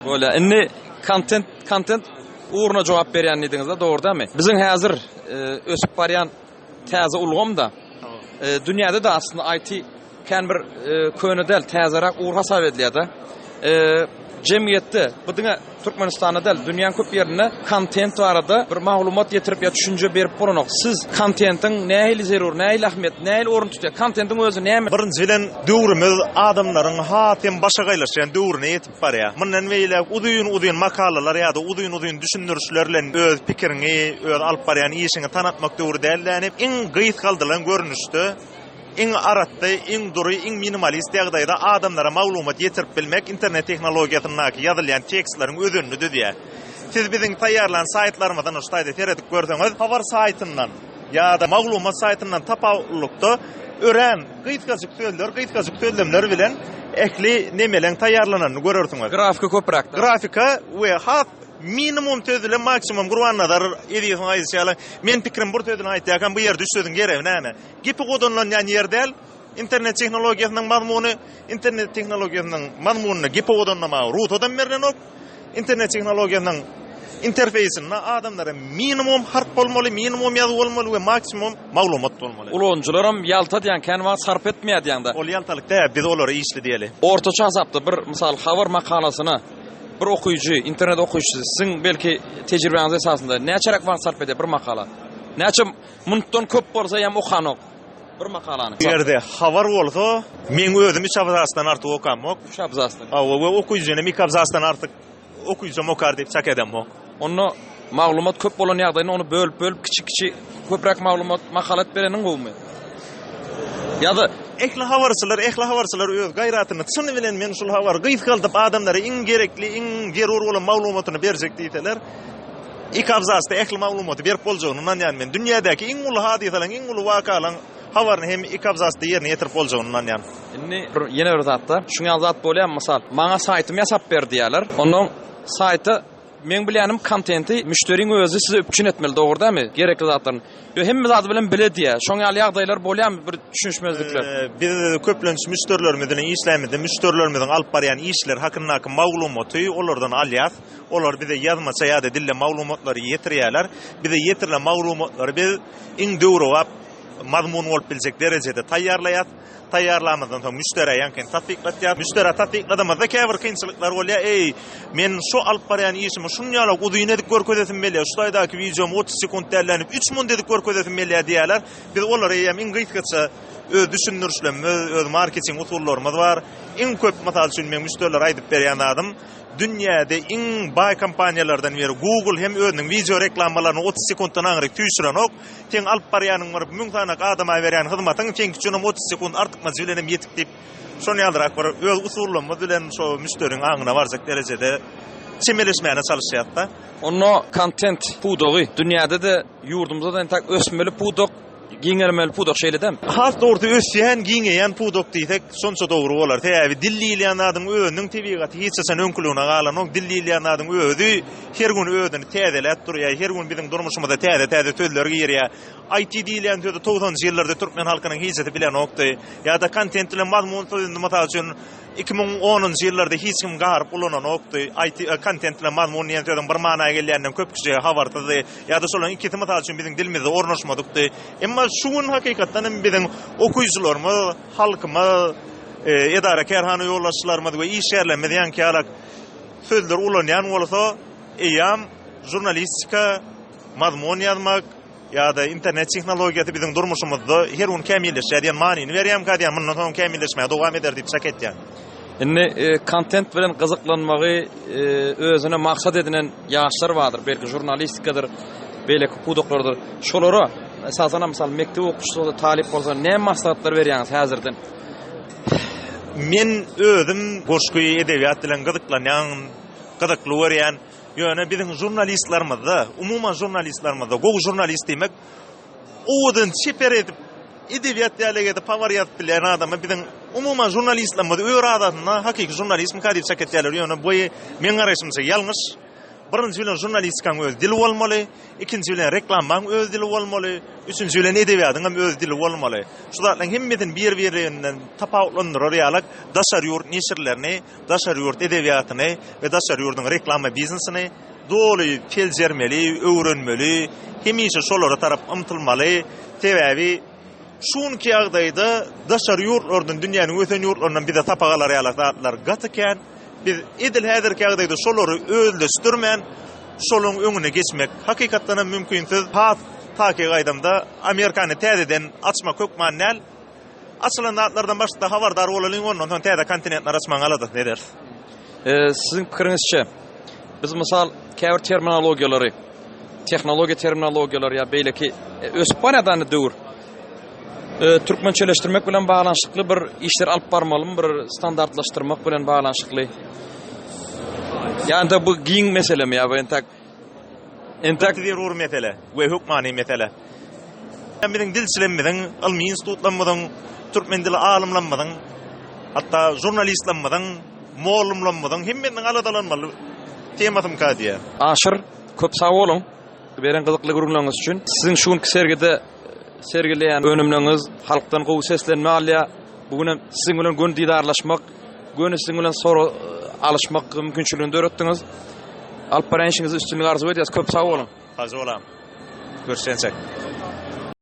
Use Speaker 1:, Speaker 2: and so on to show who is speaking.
Speaker 1: Bolýar. Indi kontent kontent ugruna jogap berýän diýdiňizde, dogry dälmi? Biziň häzir ösüp barýan täze ulgamda dünýäde-de aslynda IT kän bir köne däl, täzeräk ugur hasap edilýär-de. Jemgyýetde, bu diňe Türkmenistanda däl, dünýäň köp ýerinde kontent barada bir maglumat ýetirip ýa düşünje berip bolanok. Siz kontentiň nähili zerur, nähili ähmiýetli, nähili orun tutýar? Kontentiň özi näme?
Speaker 2: Birinji bilen döwrümiz adamlaryň has hem başagaýlaşýan döwrüne ýetip barýar. Mundan beýläk uzyn-uzyn makalalar ýa-da uzyn-uzyn düşündirişler bilen öz pikiriňi, öz alyp barýan işiňi tanatmak döwri däl-de, iň gysgaldylan görnüşde, iň arassa, iň dury, iň minimalist ýagdaýda adamlara maglumat ýetirip bilmek internet tehnologiýasyndaky ýazylýan tekstleriň özenini düzýär. Siz biziň taýýarlan saýtlarymyzdan şu taýda seredip görseňiz, habar saýtyndan ýa-da maglumat saýtyndan tapawutlylykda örän gysgajyk sözler, gysgajyk sözlemler bilen ähli nemeleň taýýarlananyny görersiňiz.
Speaker 1: Grafika köpräk.
Speaker 2: Grafika we has minimum söz bilen maksimum Gurbannazar Ezizowyň aýdyşy ýaly, men pikirim bir sözüni aýtýarkam bu ýerde üç sözüň geregi näme? Gepi owadanlanýan ýer däl, internet tehnologiýasynyň mazmuny, internet tehnologiýasynyň mazmunyny gepi owadanlamaga rugsadam berlenok. Internet tehnologiýasynyň interfeýsinde adamlara minimum harp bolmaly, minimum ýazgy bolmaly we maksimum maglumat bolmaly.
Speaker 1: Ulanyjylaram ýalta diýýäň, kän wagt sarp etmeýär diýýäň-dä.
Speaker 2: Ol ýaltalyk däl, biz olara işli diýeli.
Speaker 1: Ortaça hasapda bir mysal habar makalasyna bir okyjy, internet okyjysy siziň belki tejribäňiz esasynda näçeräk wagt sarp edýär bir makala? Näçe Mundan köp bolsa ýam okanok bir makalany.
Speaker 2: Eger-de habar bolsa, meň özüm üç abzasdan artyk okamok.
Speaker 1: Üç abzasdan.
Speaker 2: Hawa, we okyjyny iki abzasdan artyk okyjam okar diýip çak edemok.
Speaker 1: Onda maglumat köp bolan ýagdaýynda ony bölüp-bölüp kiçi-kiçi köpräk maglumat makala edip bereniň gowumy? Ýa-da
Speaker 2: Ähli habarçylar, ähli habarçylar öz gaýratyny çyny bilen men şul habary gysgaldyp adamlara iň gerekli, iň zerur bolan maglumatyny berjek diýseler, Iki abzasda ähli maglumaty berip boljagyna ynanýan men. Dünýädäki iň uly hadysalaryň, iň uly wakalaryň habaryny hem iki abzasda ýerine ýetirip boljagyna ynanýan.
Speaker 1: Indi bir ýene bir zatda, şuň ýaly zat bolýarmy, mysal, maňa saýtymy ýasap ber diýýärler. Onnoň saýta meň bilýänim kontenti müşderiň özi size üpjün etmeli, dogry dälmi? Gerekli zatlaryny. Ýo hemme zady bilen bile diýýär. Şoň ýaly ýagdaýlar bolýarmy bir düşünişmezlikler?
Speaker 2: Biz köplenç müşderilerimiz bilen işlämizde müşderilerimiziň alyp barýan işleri hakyndaky maglumaty olardan alýas. Olar bize ýazmaça ýa-da dilde maglumatlary ýetirýärler. Bize ýetirilen maglumatlary biz iň döwrebap mazmun bolup biljek derejede taýýarlaýarys. Taýýarlamyzdan soň müşderä ýaňkyny tassyklatýarys. Müşderä tassykladymyzda käbir kynçylyklar bolýar. Eý, men şu alyp barýan işimi şunýalak uzyn edip görkezesim gelýär, şu taýdaky wideomy 30 sekunt dällenip 3 munt edip görkezesim gelýär diýýärler. Biz olara eýýäm iň gysgaça öz düşündirişlerimiz, öz marketing usullarymyz bar. Iň köp, mysal üçin, meň müşderilere aýdyp berýän zadym, Dünýäde iň baý kompaniýalardan biri Google hem özüniň wideo reklamalaryny 30 sekuntdan aňryk süýşürenok. Seň alyp barýanyň bir 1000 sanak adama berýän hyzmatyň seňki üçinem 30 sekunt artykmajy bilenem ýetik diýip, şon ýalyrak bir öz usullarymyz bilen şo müşderiň aňyna barjak derejede çemeleşmäne çalyşýas-da.
Speaker 1: Onda kontent pudagy dünýäde-de, ýurdumyzda-da entäk ösmeli pudak. Giňelmeli pudak şeýle dämi?
Speaker 2: Has dogrusy ösýän, giňeýän pudak diýsek şonça dogry bolar. Sebäbi dil diýilýän zadyň özüniň tebigaty hiç haçan öňküligine galanok. Dil diýilýän zadyň özi her gün özüni täzeläp durýar. Her gün biziň durmuşymyza täze-täze sözler girýär. IT diýilýän sözi togsanynjy ýyllarda türkmen halkynyň hiçisi bilenokdy. Ýa-da kontent bilen mazmun sözüni mysal üçin 2010-njy ýyllarda hiç kim garyp ulananokdy. IT, kontent bilen mazmun diýen sözüň bir mana gelýäninden köp kişi habarsyzdy. Ýa-da şolaryň ikisi mysal üçin biziň dilimizde ornaşmadykdy. Emma şu gün hakykatdan hem biziň okyjylarymyz, halkymyz, edara-kärhana ýolbaşçylarymyz we işgärlerimiz ýaňky ýalak sözleri ulanýan bolsa, eýýäm žurnalistika, mazmun ýazmak, Ýa-da internet tehnologiýasy biziň durmuşymyzda her gün kämilleşýär diýen manyny berýärmikä diýýän, mundan soň kämilleşmäge dowam eder diýip çak etýän.
Speaker 1: Indi kontent bilen gyzyklanmagy özüne maksat edinen ýaşlar bardyr, belki žurnalistikadyr, beýleki pudaklardyr. Şolara, esasanam, mysal, mekdep okuwçysy bolsa, talyp bolsa, näme maslahatlar berýäňiz häzirden?
Speaker 2: Men özüm goşgy, edebiýat bilen gyzyklanýan, gyzykly görýän. Ýöne biziň žurnalistlerimizde, umuman žurnalistlerimizde, gowy žurnalist diýmek, owadan çeper edip, edebiýat ýaly edip habar ýazyp bilýän adamy biziň umuman žurnalistlerimiz öz arasynda hakyky žurnalistmika diýip çak etýärler. Ýöne bu meň garaýşymça ýalňyş. Birinji bilen žurnalistikanyň öz dili bolmaly, ikinji bilen reklamaň öz dili bolmaly, üçünji bilen edebiýatyň hem öz dili bolmaly. Şu zatlaryň hemmesini bir-birinden tapawutlandyrar ýalak daşary ýurt neşirlerini, daşary ýurt edebiýatyny we daşary ýurduň reklama biznesini doly seljermeli, öwrenmeli, hemişe şolara tarap ymtylmaly. Sebäbi şu günki ýagdaýda daşary ýurtlardan, dünýäniň ösen ýurtlaryndan bize sapak alar ýalak zatlar gaty kän. Biz edil häzirki ýagdaýda şolary özleşdirmän, şolaryň öňüne geçmek hakykatdan hem mümkinsiz. Has takyk aýdamda, Amerikany täzeden açmak hökman däl. Açylan zatlardan başda habardar bolalyň, ondan soň täze kontinentleri açmagyň aladasyny ederis.
Speaker 1: Siziň pikiriňizçe, biz mysal käbir terminologiýalary, tehnologiýa terminologiýalary ýa beýleki ösüp barýan döwür türkmençeleşdirmek bilen baglanyşykly bir işler alyp barmalymy, bir standartlaşdyrmak bilen baglanyşykly? Ýa entek bu giň meselemi ýa bu entek
Speaker 2: entek zerur mesele we hökmany mesele. Biziň dilçilerimiziň, ylmy institutlarymyzyň, türkmen dili alymlarymyzyň, hatda žurnalistlerimiziň, mugallymlarymyzyň hemmesiniň aladalanmaly temasymyka diýýän.
Speaker 1: Aşyr, köp sag boluň beren gyzykly gürrüňleriňiz üçin. Siziň şu günki sergide sergileýän önümleriňiz halkdan gowy seslenme alýar. Bu gün hem siziň bilen göni didarlaşmak, göni siziň bilen sorag alyşmak mümkinçiligini döretdiňiz. Alyp barýan işiňizde üstünlik arzuw edýäris. Köp sag boluň.
Speaker 2: Sag boluň. Görüşýänçäk.